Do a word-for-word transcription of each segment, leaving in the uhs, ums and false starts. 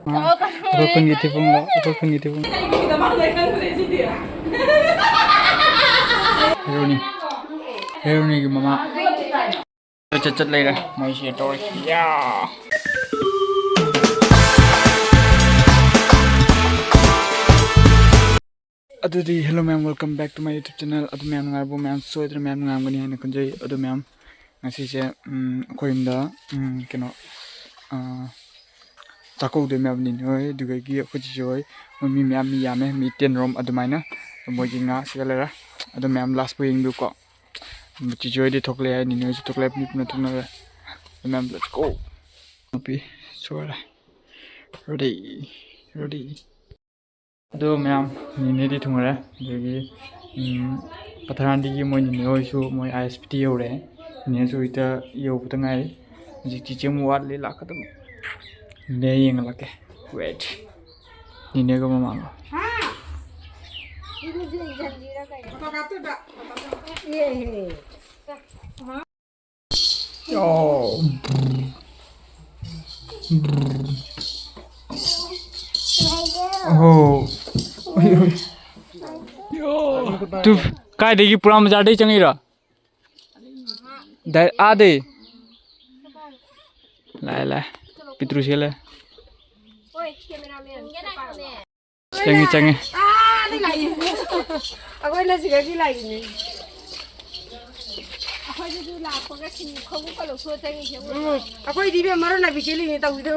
ꯑꯩꯈꯣꯏ ꯈꯨꯟꯒꯤ ꯊꯤꯕꯨꯡꯂꯣ, ꯑꯩꯈꯣꯏ ꯈꯨꯟꯒꯤ ꯊꯤꯕꯨꯡ꯫ ꯍꯦꯔꯣꯅꯤ꯫ ꯍꯦꯔꯣꯅꯤꯒꯤ ꯃꯃꯥ꯫ ꯆꯠ ꯆꯠ ꯂꯩꯔꯦ ꯃꯣꯏꯁꯦ ꯇꯧꯔꯤ꯫ ꯌꯥ꯫ ꯑꯗꯨꯗꯤ hello ꯃꯌꯥꯝ, welcome back to my YouTube channel꯫ ꯑꯗꯨ ꯃꯌꯥꯝ ꯅꯨꯡꯉꯥꯏꯔꯕꯣ? ꯃꯌꯥꯝ ꯁꯣꯏꯗꯅ ꯃꯌꯥꯝ ꯅꯨꯡꯉꯥꯏꯔꯝꯒꯅꯤ ꯍꯥꯏꯅ ꯈꯟꯖꯩ꯫ ꯑꯗꯨ ꯃꯌꯥꯝ ꯉꯁꯤꯁꯦ, ꯎꯝ, ꯑꯩꯈꯣꯏ ꯌꯨꯝꯗ, ꯎꯝ, ꯀꯩꯅꯣ, ꯑ, ꯆꯥꯛꯀꯧꯗꯣꯏ ꯃꯌꯥꯝ ꯅꯤꯅꯦ ꯍꯣꯏ, ꯑꯗꯨꯗꯒꯤ ꯑꯩꯈꯣꯏ ꯆꯤꯆꯦ ꯍꯣꯏ, ꯃꯣꯏ ꯃꯤ ꯃꯌꯥꯝ, ꯃꯤ ꯌꯥꯝꯃꯦ, ꯃꯤ ten ꯔꯣꯝ ꯑꯗꯨꯃꯥꯏꯅ꯫ ꯃꯣꯏꯒꯤ ꯉꯥ ꯁꯤꯒ ꯂꯩꯔꯦ꯫ ꯑꯗꯨ ꯃꯌꯥꯝ last ꯐꯥꯎ ꯌꯦꯡꯕꯤꯌꯨꯀꯣ꯫ ꯆꯤꯆꯦ ꯍꯣꯏꯗꯤ ꯊꯣꯛꯂꯛꯑꯦ ꯍꯥꯏ, ꯅꯤꯅꯦ ꯍꯣꯏꯁꯨ ꯊꯣꯛꯂꯛꯑꯦ, ꯃꯤ ꯄꯨꯟꯅ ꯊꯣꯛꯅꯔꯦ꯫ ꯑꯗꯨ ꯃꯌꯥꯝ let's go꯫ ꯅꯨꯄꯤ ꯁꯣꯏꯔꯦ꯫ Ready, ready꯫ ꯑꯗꯣ ꯃꯌꯥꯝ, ꯅꯤꯅꯦꯗꯤ ꯊꯨꯡꯉꯔꯦ꯫ ꯑꯗꯒꯤ, ꯎꯝ, ꯄꯊꯔꯥꯟꯗꯤꯒꯤ ꯃꯣꯏ ꯅꯤꯅꯦ ꯍꯣꯏꯁꯨ ꯃꯣꯏ ISBT ꯌꯧꯔꯦ꯫ ꯅꯤꯅꯦꯁꯨ ꯍꯧꯖꯤꯛꯇ ꯌꯧꯕꯗ ꯉꯥꯏꯔꯤ꯫ ꯍꯧꯖꯤꯛ ꯆꯤꯆꯦ ꯑꯃꯨꯛ ꯋꯥꯠꯂꯤ ꯂꯥꯛꯀꯗꯕ꯫ ꯅꯤꯅꯦ ꯌꯦꯡꯍꯜꯂꯛꯀꯦ꯫ Wait꯫ ꯅꯤꯅꯦꯒ ꯃꯃꯥꯒ꯫ ꯑꯣ꯫ ꯑꯣ꯫ ꯎꯏ, ꯎꯏ꯫ ꯇꯨ, ꯀꯥꯏꯗꯒꯤ, ꯄꯨꯔꯥ ꯕꯖꯥꯔꯗꯩ ꯆꯪꯉꯤꯔꯣ? ꯗꯥꯏ-, ꯑꯥꯗꯩ? ꯂꯥꯛꯑꯦ, ꯂꯥꯛꯑꯦ꯫ ꯄꯤꯇ꯭ꯔꯨ ꯆꯦꯜꯂꯦ꯫ ꯆꯪꯉꯤ, ꯆꯪꯉꯤ꯫ ꯑꯩꯈꯣꯏꯅ ꯁꯤꯗꯒꯤ ꯂꯥꯛꯏꯅꯦ꯫ ꯑꯩꯈꯣꯏꯗꯁꯨ ꯂꯥꯛꯄꯒ ꯁꯤꯅꯤ ꯈꯣꯡꯎꯞꯀ ꯂꯧꯊꯣꯛꯑ ꯆꯪꯉꯤꯁꯦ꯫ ꯎꯝ, ꯑꯩꯈꯣꯏꯗꯤ ꯏꯕꯦꯝ ꯃꯔꯣꯟ ꯅꯥꯄꯤ ꯆꯦꯜꯂꯤꯅꯦ ꯇꯧꯔꯤꯗꯣ꯫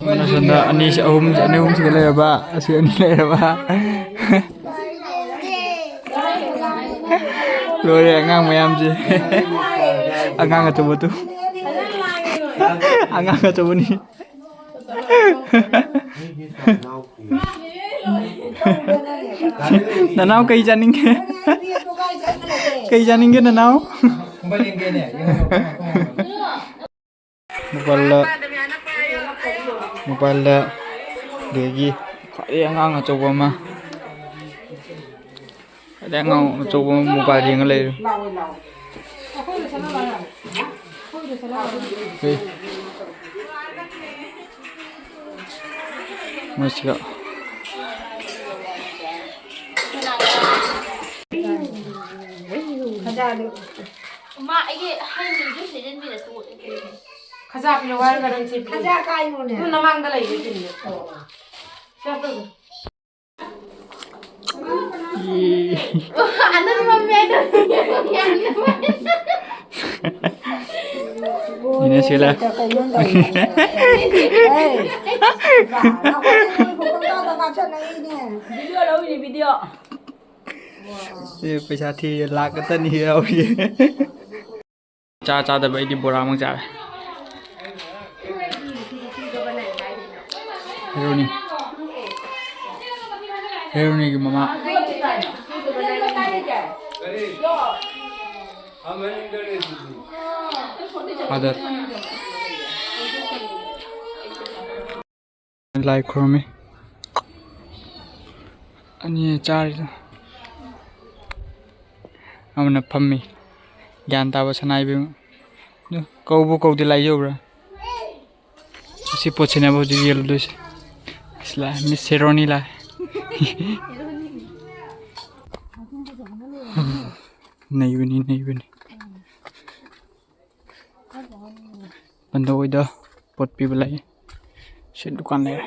ꯑꯃꯅ ꯁꯣꯝꯗ ꯑꯅꯤ, ꯑꯍꯨꯝ, ꯑꯅꯤ ꯑꯍꯨꯝ ꯁꯤꯒ ꯂꯩꯔꯕ, ꯑꯁꯤ ꯑꯅꯤ ꯂꯩꯔꯕ꯫ ꯂꯣꯏꯔꯦ ꯑꯉꯥꯡ ꯃꯌꯥꯝꯁꯦ꯫ ꯑꯉꯥꯡ ꯑꯆꯧꯕꯗꯨ꯫ ꯑꯉꯥꯡ ꯑꯆꯧꯕꯅꯤ꯫ ꯅꯅꯥꯎ ꯀꯩ ꯆꯥꯅꯤꯡꯒꯦ? ꯀꯩ ꯆꯥꯅꯤꯡꯒꯦ ꯅꯅꯥꯎ? ꯃꯣꯕꯥꯏꯜꯗ, ꯃꯣꯕꯥꯏꯜꯗ ꯑꯗꯒꯤ ꯈ꯭ꯋꯥꯏꯗꯒꯤ ꯑꯉꯥꯡ ꯑꯆꯧꯕ ꯑꯃ, ꯈ꯭ꯋꯥꯏꯗꯒꯤ ꯑꯉꯥꯡ ꯑꯆꯧꯕ ꯑꯃ ꯃꯣꯕꯥꯏꯜ ꯌꯦꯡꯉ ꯂꯩꯔꯦ꯫ ꯁꯤ꯫ ꯃꯣꯏꯁꯤꯒ꯫ ꯃꯥ ꯑꯩꯒꯤ ꯍꯩ ꯃꯍꯤꯗꯨ ꯁꯤꯖꯤꯟꯕꯤꯔꯁꯨ꯫ ꯈꯖꯥ ꯄꯤꯔꯛꯑꯣ ꯍꯥꯏꯔꯒ ꯅꯪ ꯁꯤ ꯄꯤꯔꯛꯑꯦ꯫ ꯈꯖꯥ ꯀꯥꯏꯅꯣꯅꯦ? ꯑꯗꯨ ꯅꯃꯥꯡꯗ ꯂꯩꯕ ꯆꯤꯡꯗꯣ꯫ ꯁꯤ ꯍꯥꯞꯄꯒ꯫ ꯑꯅꯟ ꯃꯝꯃꯦ, ꯑꯅꯟ ꯃꯝꯃꯦ꯫ ꯏꯅꯦ ꯁꯤꯂꯥ꯫ ꯀꯩꯅꯣ ꯇꯧꯔꯤꯁꯦ꯫ ꯑꯦ, ꯅꯈꯣꯏꯗꯤ ꯃꯣꯏꯕꯨ ꯄꯪꯇꯧꯗ ꯉꯥꯎꯁꯟꯅꯩꯅꯦ꯫ Video ꯂꯧꯔꯤꯅꯤ, video. ꯑꯦ, ꯄꯩꯁꯥ ꯊꯤ ꯂꯥꯛ ꯑꯇꯅꯤ ꯌꯥꯎꯔꯤ꯫ ꯆꯥ ꯆꯥꯗꯕ ꯑꯩꯗꯤ ꯕꯣꯔꯥ ꯑꯃ ꯆꯥꯔꯦ꯫ ꯍꯦꯔꯣꯅꯤ꯫ ꯍꯦꯔꯣꯅꯤꯒꯤ ꯃꯃꯥ꯫ ꯐꯥꯗꯔ꯫ ꯂꯥꯏ ꯈꯨꯔꯨꯝꯃꯤ꯫ ꯑꯅꯤ ꯆꯥꯔꯤꯗ꯫ ꯑꯃꯅ ꯐꯝꯃꯤ꯫ ꯒ꯭ꯌꯥꯟ ꯇꯥꯕ ꯁꯅꯥ ꯏꯕꯦꯝꯃ꯫ ꯑꯗꯨ ꯀꯧꯕꯨ ꯀꯧꯗꯦ ꯂꯥꯏ ꯌꯧꯕ꯭ꯔꯥ? ꯑꯁꯤ ꯄꯣꯠꯁꯤꯅꯦꯕ ꯍꯧꯖꯤꯛ ꯌꯦꯜꯂꯨꯗꯣꯏꯁꯦ꯫ ꯑꯁ ꯂꯥꯛꯑꯦ, ꯃꯤꯁ ꯁꯦꯔꯣꯅꯤ ꯂꯥꯛꯑꯦ꯫ ꯅꯩꯕꯅꯤ, ꯅꯩꯕꯅꯤ꯫ ꯕꯟꯗ ꯑꯣꯏꯗ ꯄꯣꯠ ꯄꯤꯕ ꯂꯩ꯫ ꯁꯤ ꯗꯨꯀꯥꯟ ꯂꯩꯔꯦ꯫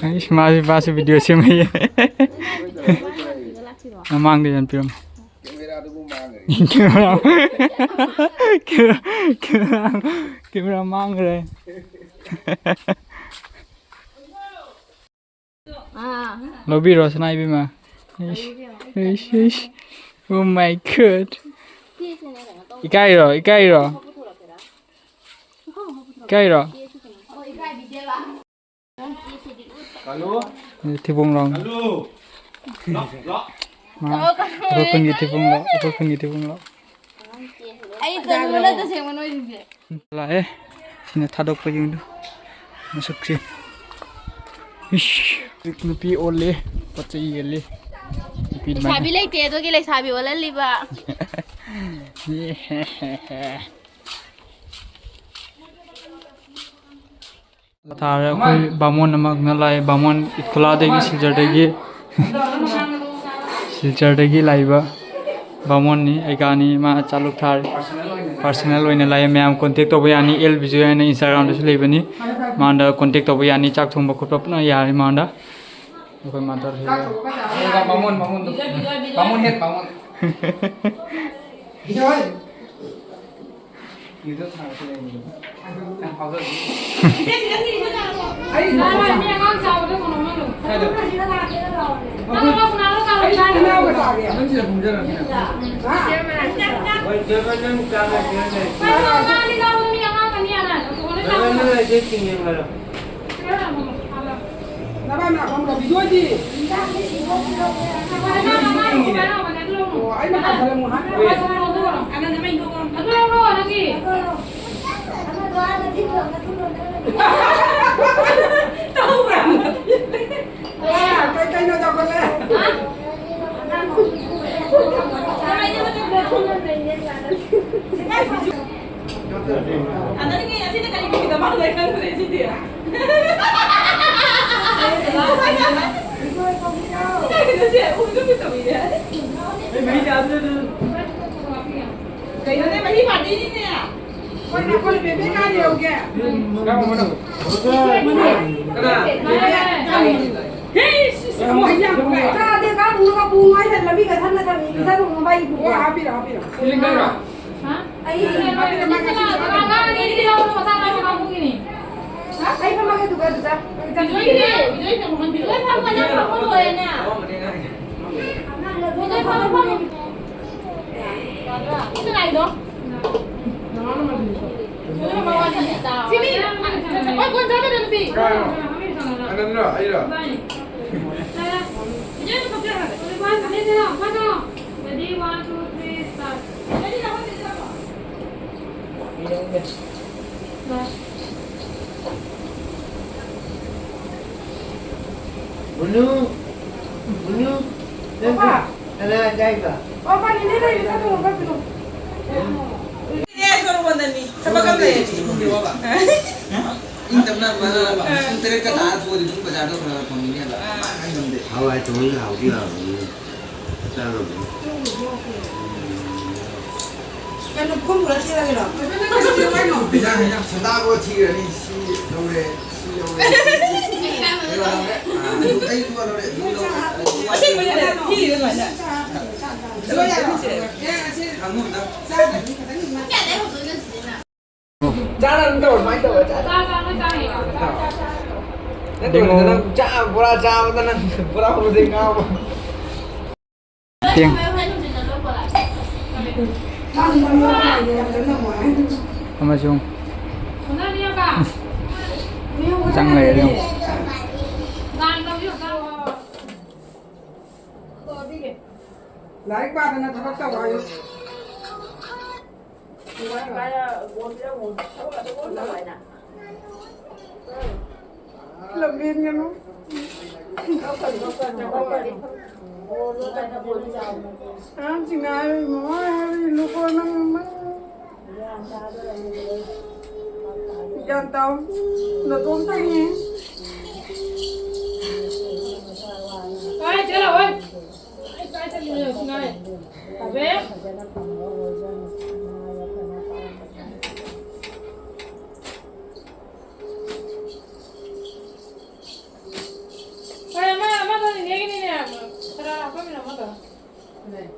ꯑꯩꯁ, ꯃꯥꯁꯨ, ꯃꯥꯁꯨ ꯚꯤꯗꯤꯑꯣ ꯁꯦꯝꯃꯛꯏꯌꯦ꯫ ꯃꯃꯥꯡꯗ ꯌꯥꯝ ꯄꯤꯔꯝꯃꯦ꯫ ꯀꯦꯃꯦꯔꯥ, ꯀꯦꯃꯦꯔꯥ, ꯀꯦꯃꯦꯔꯥ ꯃꯥꯡꯈ꯭ꯔꯦ꯫ ꯑꯥ꯫ ꯂꯧꯕꯤꯔꯣ, ꯁꯅꯥ ꯏꯕꯦꯝꯃ꯫ ꯏꯁ, ꯏꯁ, ꯏꯁ꯫ Oh my God. ꯏꯀꯥꯏꯔꯣ, ꯏꯀꯥꯏꯔꯣ? ꯏꯀꯥꯏꯔꯣ? ꯊꯤꯕꯣꯡ ꯂꯥꯎꯅ꯫ ꯃꯥ, ꯑꯩꯈꯣꯏ ꯈꯨꯟꯒꯤ ꯊꯤꯕꯣꯡ ꯂꯥꯎ, ꯑꯩꯈꯣꯏ ꯈꯨꯟꯒꯤ ꯊꯤꯕꯣꯡ ꯂꯥꯎ꯫ ꯑꯩ ꯇꯜꯂꯦ, ꯇꯁꯦꯡꯕ ꯅꯣꯏꯁꯤꯡꯁꯦ꯫ ꯂꯥꯛꯑꯦ꯫ ꯅ ꯊꯥꯗꯣꯛꯄ ꯌꯦꯡꯗꯨ꯫ ꯃꯁꯛꯁꯦ꯫ ꯏꯁ, ꯅꯨꯄꯤ ꯑꯣꯜꯂꯦ꯫ ꯄꯣꯠ ꯆꯩ ꯌꯦꯜꯂꯦ꯫ ꯅꯨꯄꯤ ꯑꯗꯨꯃꯥꯏꯅ꯫ ꯂꯩꯁꯥꯕꯤ ꯂꯩꯇꯦ, ꯑꯗꯨꯒꯤ ꯂꯩꯁꯥꯕꯤ ꯑꯣꯜꯍꯜꯂꯤꯕ꯫ ꯊꯥꯔꯦ ꯑꯩꯈꯣꯏ ꯕꯥꯃꯣꯟ ꯑꯃꯈꯛꯅ ꯂꯥꯛꯑꯦ, ꯕꯥꯃꯣꯟ ꯏꯈꯨꯂꯥꯗꯒꯤ, ꯁꯤꯜꯆꯔꯗꯒꯤ꯫ ꯁꯤꯜꯆꯔꯗꯒꯤ ꯂꯥꯛꯏꯕ ꯕꯥꯃꯣꯟꯅꯤ, ꯑꯩꯒꯥꯅꯤ꯫ ꯃꯥ ꯆꯥꯂꯨꯛ ꯊꯥꯔꯦ꯫ ꯄꯥꯔꯁꯣꯅꯦꯜ ꯑꯣꯏꯅ ꯂꯥꯛꯑꯦ, ꯃꯌꯥꯝ ꯀꯣꯟꯇꯦꯛ ꯇꯧꯕ ꯌꯥꯅꯤ꯫ ꯑꯦꯜ ꯕꯤꯖꯣꯏ ꯍꯥꯏꯅ ꯏꯟꯁꯇꯥꯒ꯭ꯔꯥꯝꯗꯁꯨ ꯂꯩꯕꯅꯤ꯫ ꯃꯉꯣꯟꯗ ꯀꯣꯟꯇꯦꯛ ꯇꯧꯕ ꯌꯥꯅꯤ, ꯆꯥꯛ ꯊꯣꯡꯕ ꯈꯣꯠꯄ ꯄꯨꯝꯅ ꯌꯥꯔꯦ ꯃꯉꯣꯟꯗ꯫ ꯑꯩꯈꯣꯏ ꯃꯥꯗꯔ ꯍꯦꯜ꯫ ꯕꯥꯃꯣꯟ, ꯕꯥꯃꯣꯟꯗꯣ꯫ ꯕꯥꯃꯣꯟ ꯍꯦꯠ, ꯕꯥꯃꯣꯟ꯫ ꯏꯗꯣ ꯊꯥꯔꯛꯀꯦ ꯂꯩꯕꯗꯣ꯫ ꯌꯥꯝ ꯐꯥꯎꯖꯜꯂꯨ꯫ ꯑꯩ ꯃꯤ ꯑꯉꯥꯡ ꯆꯥꯎꯕꯗꯣ ꯀꯩꯅꯣ ꯃꯥꯜꯂꯣ꯫ ꯀꯥꯏꯗ? ꯆꯠꯂꯣ, ꯂꯥꯛꯑꯣ, ꯂꯥꯛꯑꯣ꯫ ꯑꯩ ꯏꯅꯥꯎꯒ ꯆꯥꯒꯦ꯫ ꯅꯪ ꯁꯤꯗ ꯐꯝꯖꯔꯣ, ꯀꯩꯅꯣ꯫ ꯍꯥ? ꯍꯣꯏ, ꯆꯦ, ꯅꯪ ꯆꯥꯒꯦ, ꯆꯦ, ꯂꯩ꯫ ꯀꯩꯅꯣ, ꯑꯉꯥꯡꯗꯤ ꯂꯥꯛꯑꯣ, ꯃꯤ ꯑꯉꯥꯡ ꯑꯅꯤ ꯑꯅ꯫ ꯅꯪ ꯂꯩꯁꯦ ꯆꯤꯡ ꯌꯦꯡꯍꯜꯂꯣ꯫ ꯅꯕꯥꯏ ꯃꯅꯥꯛ ꯐꯝꯈ꯭ꯔꯣ, ꯕꯤꯖꯣꯏꯗꯤ? ꯑꯣ, ꯑꯩ ꯃꯇꯥꯏ ꯈꯔ ꯑꯃꯨꯛ ꯍꯥꯞꯄꯤꯔꯣ꯫ ꯇꯧꯕ꯭ꯔꯥ? ꯑ, ꯀꯩ ꯀꯩꯅꯣ ꯇꯧꯈꯠꯂꯦ? ꯀꯩꯅꯣꯅꯦ, ꯃꯍꯤ ꯄꯥꯝꯕꯤꯅꯤꯅꯦ꯫ ꯍꯣꯏ, ꯅꯈꯣꯏ ꯕꯦꯕꯤ ꯀꯥꯏꯗ ꯌꯧꯒꯦ? ꯀꯅꯥ? ꯍꯦ, ꯁꯤ, ꯁꯤ, ꯃꯣꯏ ꯌꯥꯝ ꯐꯩ꯫ ꯆꯥꯗꯦ, ꯀꯥ ꯄꯨꯔꯒ ꯄꯨꯡ ꯍꯥꯏ ꯍꯦꯜꯂꯕꯤ ꯀ ꯊꯟꯅ ꯊꯝꯃꯤ, ꯄꯤꯖꯔꯨꯅꯨ, ꯃꯥꯒꯤ ꯄꯨꯔꯣ꯫ ꯍꯣꯏ, ꯍꯥꯞꯄꯤꯔꯣ, ꯍꯥꯞꯄꯤꯔꯣ꯫ ꯍꯥ? ꯑꯩ ꯍꯥꯞꯄꯤꯔꯣ, ꯃꯥꯒꯤ ꯁꯤ ꯄꯤꯔꯣ꯫ ꯑꯩ ꯐꯝꯃꯒꯦ, ꯑꯗꯨꯒ ꯑꯗꯨꯗ ꯆꯥꯛ ꯄꯤꯖꯕꯤꯒꯦ꯫ ꯂꯣꯏ ꯐꯝꯃꯣ, ꯅꯪ ꯐꯝꯃꯣ ꯂꯣꯏꯔꯦꯅ꯫ ꯂꯣꯏ ꯐꯝꯃꯣ, ꯐꯝꯃꯣ꯫ ꯁꯤ ꯀꯅꯥꯏꯅꯣ? ꯁꯤ ꯃꯤ, ꯑꯣ, ꯀꯣꯟ ꯆꯥꯗꯣꯏꯔꯣ, ꯅꯨꯄꯤ? ꯀꯅꯥꯅꯣ? ꯑꯩꯔꯣ? Ready, one, two, three, start. ꯃꯨꯅꯨ, ꯃꯨꯅꯨ, ꯅꯪ ꯄꯥꯄꯥ꯫ ꯀꯅꯥ ꯆꯥꯏꯕ? ꯄꯥꯄꯥ, ꯅꯦꯅꯦ ꯂꯩꯔꯦ, ꯆꯠꯂꯨꯔꯣ, ꯆꯠꯂꯨꯔꯣ꯫ ꯑꯦ, ꯁꯣꯔꯣꯛ ꯍꯣꯟꯗꯅꯤ꯫ ꯊꯕꯛ ꯑꯃ ꯂꯩꯔꯗꯤ꯫ ꯏꯪ ꯇꯞꯅ ꯃꯥꯅ ꯄꯨꯡ ꯇꯔꯦꯠꯀ ꯇꯥꯔ ꯊꯣꯛꯑꯗꯤ ꯑꯗꯨꯝ ꯕꯖꯥꯔꯗ ꯈꯔ ꯈꯔ ꯐꯪꯉꯤꯅꯦꯕ꯫ ꯑꯥ꯫ ꯃꯥ ꯉꯝꯗꯦ꯫ ꯍꯋꯥꯏ ꯊꯣꯡꯉꯒ ꯍꯥꯎꯗꯤ ꯍꯥꯎꯕꯅꯤ꯫ ꯆꯥꯔꯨꯕꯅꯤ꯫ ꯀꯩꯅꯣ, ꯄꯨꯈꯝ ꯄꯨꯔ ꯆꯦꯜꯂꯒꯦꯔꯣ? ꯏꯟꯖꯥꯡ, ꯏꯟꯖꯥꯡ ꯁꯦꯟꯗꯥꯕ ꯊꯤꯔꯅꯤ꯫ ꯁꯤ ꯂꯧꯔꯦ, ꯁꯤ ꯂꯧꯔꯦ꯫ ꯑꯩ ꯂꯧꯔꯦ꯫ ꯑꯥ, ꯑꯗꯨ ꯑꯩ ꯂꯧꯔꯦ, ꯑꯗꯨ ꯂꯧꯔꯦ꯫ ꯑꯁꯦꯡꯕꯅꯦ, ꯊꯤꯔꯤꯗꯣ ꯑꯗꯨꯃꯥꯏꯅ꯫ ꯆꯥꯛ ꯌꯥꯗ꯭ꯔꯦ꯫ ꯍꯪꯉꯨ ꯑꯝꯇ꯫ ꯆꯥꯗꯕꯅꯤ, ꯈꯤꯇꯪ ꯏꯃꯥ꯫ ꯆꯥꯔ ꯑꯗꯨꯝ ꯇꯧꯔꯣ, ꯑꯗꯨꯃꯥꯏꯅ ꯇꯧꯔꯣ, ꯆꯥꯔ꯫ ꯅꯪ ꯇꯧꯔꯤꯗꯣ ꯅꯪ ꯆꯥ-, ꯕꯣꯔꯥ ꯆꯥꯕꯗ ꯅꯪ ꯕꯣꯔꯥ ꯎꯕꯗꯩ ꯉꯥꯎꯕ꯫ ꯇꯦꯡ꯫ ꯑꯃꯁꯨꯡ ꯆꯪ ꯂꯩꯔꯦ ꯌꯦꯡꯉꯨ꯫ ꯂꯥꯏꯔꯤꯛ ꯄꯥꯗꯅ ꯊꯕꯛ ꯇꯧ ꯍꯥꯏꯌꯨ꯫ ꯂꯝꯍꯦꯟꯒꯅꯨ꯫ ꯑꯉꯥꯡꯁꯤꯡꯅ ꯍꯥꯏꯔꯤ, ꯃꯃꯥ ꯍꯥꯏꯔꯤ, ꯂꯨꯀꯣ ꯅꯪ ꯑꯃ꯫ ꯒ꯭ꯌꯥꯟ ꯇꯥꯎ꯫ ꯅꯇꯣꯝꯇꯅꯤ꯫ ꯀꯥꯏ ꯆꯠꯂꯣ, ꯍꯣꯏ꯫ ꯀꯥꯏ ꯀꯥꯏ ꯆꯠꯂꯤꯅꯣ ꯁꯤ ꯉꯥꯏ꯫ ꯑꯕꯦ꯫ ꯍꯣꯏ, ꯑꯃ, ꯑꯃꯗꯣ ꯅꯦꯅꯦꯒꯤꯅꯤꯅꯦ꯫ ꯈꯔ ꯍꯥꯞꯄꯝꯃꯤꯅꯣ ꯑꯃꯗꯣ꯫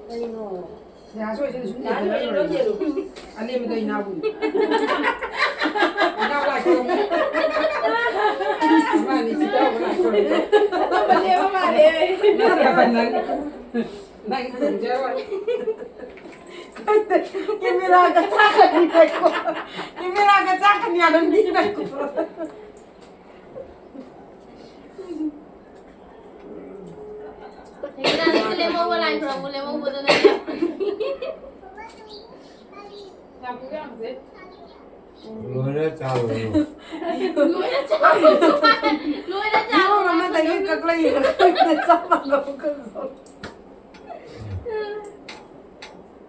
ꯀꯩꯅꯣ? ꯌꯥꯁꯨ ꯑꯣꯏꯁꯤꯅ ꯁꯨꯝ ꯌꯥꯁꯨ ꯑꯣꯏꯁꯤꯅ ꯂꯣꯏ ꯌꯦꯜꯂꯨ꯫ ꯑꯅꯦꯝꯕꯗ ꯏꯅꯥꯎꯕꯨ꯫ ꯏꯅꯥꯎ ꯂꯥꯏ ꯈꯨꯔꯨꯝꯃꯨ꯫ ꯑꯃ ꯑꯅꯤ ꯁꯤ ꯇꯧꯔꯒ ꯂꯥꯏ ꯈꯨꯔꯨꯝꯃꯨ꯫ ꯑꯅꯦꯝꯕ ꯃꯥꯜꯂꯦ꯫ ꯅꯪ, ꯅꯪ ꯈꯨꯔꯨꯝꯖꯔꯣꯏ꯫ ꯀꯦꯃꯦꯔꯥꯒ ꯆꯥꯛꯀꯅꯤ ꯍꯥꯏꯀꯣ꯫ ꯀꯦꯃꯦꯔꯥꯒ ꯆꯥꯛꯀꯅꯤ ꯍꯥꯏꯕ ꯃꯤ ꯂꯩꯀꯣ꯫ ꯂꯦꯝꯍꯧꯕ ꯂꯥꯏ ꯈꯨꯔꯨꯝꯕ ꯂꯦꯝꯍꯧꯕꯗꯨꯅ꯫ ꯌꯥꯝ ꯄꯨ ꯌꯥꯝꯁꯦ꯫ ꯂꯣꯏꯔ ꯆꯥꯔꯨꯔꯣ꯫ ꯂꯣꯏꯔ ꯆꯥꯔꯨꯔꯣ꯫ ꯂꯣꯏꯔ ꯆꯥꯔꯨꯔꯣ꯫ ꯌꯣꯡ ꯑꯃꯗꯒꯤ ꯀꯛꯂꯛꯏ ꯀꯛꯂꯛꯏꯅ ꯆꯞ ꯃꯥꯟꯅꯕ ꯀꯛꯂꯛꯏ꯫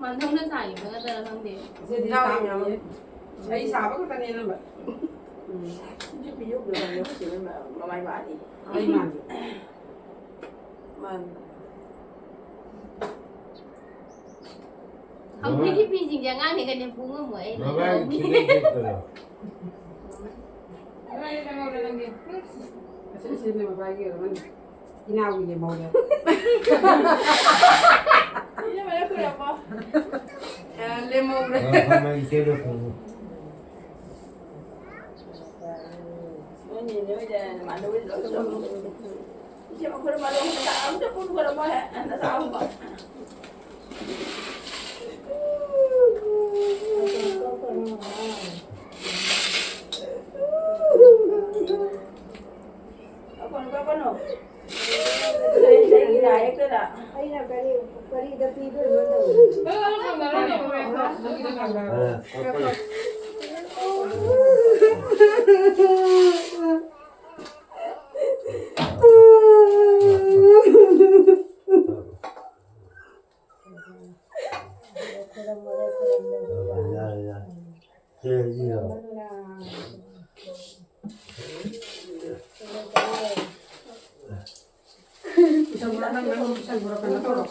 ꯃꯥꯟꯊꯧꯅ ꯁꯥꯈꯤꯕꯒꯗꯔ ꯈꯪꯗꯦ꯫ ꯁꯤꯗꯤ ꯆꯥꯎ ꯌꯥꯝ ꯌꯥꯎꯋꯦ꯫ ꯑꯩ ꯁꯥꯕ ꯈꯛꯇꯅꯦ ꯑꯅꯝꯕ꯫ ꯁꯤ ꯄꯤꯌꯣꯛꯅꯕꯅꯦ ꯑꯩꯈꯣꯏ ꯆꯦ ꯃꯃꯥꯏ ꯃꯥꯗꯤ꯫ ꯑꯩ ꯃꯥꯟꯕ꯫ ꯃꯥꯅꯤ꯫ ꯍꯧꯖꯤꯛꯀꯤ ꯐꯤꯁꯤꯡꯁꯦ ꯑꯉꯥꯡꯅꯦ ꯀꯩꯅ ꯄꯨ ꯉꯝꯃꯣꯏ ꯑꯩ ꯂꯣꯏ ꯃꯃꯥꯏ ꯂꯧꯅꯤ꯫ ꯁꯤꯗꯩ ꯆꯠꯄꯗꯣ꯫ ꯑꯁꯤ ꯁꯤ ꯃꯃꯥꯏꯒꯤ ꯑꯣꯏꯔꯝꯒꯅꯤ꯫ ꯏꯅꯥꯎꯒꯤ ꯂꯦꯝꯍꯧꯔꯦ꯫ ꯑ, ꯂꯦꯝꯍꯧꯔꯦ꯫ ꯃꯃꯥꯏ ꯏꯆꯦꯗꯣ ꯄꯨ꯫ ꯅꯣꯏ ꯅꯦꯅꯦ ꯍꯣꯏꯗ ꯅꯃꯥꯟꯅꯕ ꯍꯣꯏꯗ ꯂꯣꯏ ꯆꯠꯂꯣ꯫ ꯏꯆꯦ ꯃꯈꯣꯏ ꯃꯔꯣꯟ ꯍꯟꯗꯛ ꯑꯝꯇ ꯄꯨꯟꯈ꯭ꯔꯃꯣꯏ ꯍꯦ ꯍꯟꯗꯛ ꯆꯥꯎꯕ꯫ ꯀꯞꯀꯅꯨ, ꯀꯞꯀꯅꯨ꯫ ꯏꯁꯩꯒꯤ ꯅꯥ ꯌꯦꯛꯇꯅ꯫ ꯑꯩꯅ ꯀꯔꯤ ꯀꯔꯤꯗ ꯄꯤꯗꯣꯏꯅꯣ ꯇꯧꯔꯤ꯫ ꯈꯨꯔꯨꯝꯃꯒꯦ, ꯈꯨꯔꯨꯝꯃꯒꯦ꯫ ꯌꯥꯔꯦ, ꯌꯥꯔꯦ꯫ ꯁꯦ, ꯁꯤ ꯌꯥꯔꯦ꯫ ꯏꯁꯝ ꯅꯪ ꯅꯪ ꯏꯁꯝ ꯈꯔ ꯀꯩꯅꯣ ꯇꯧꯔꯣ꯫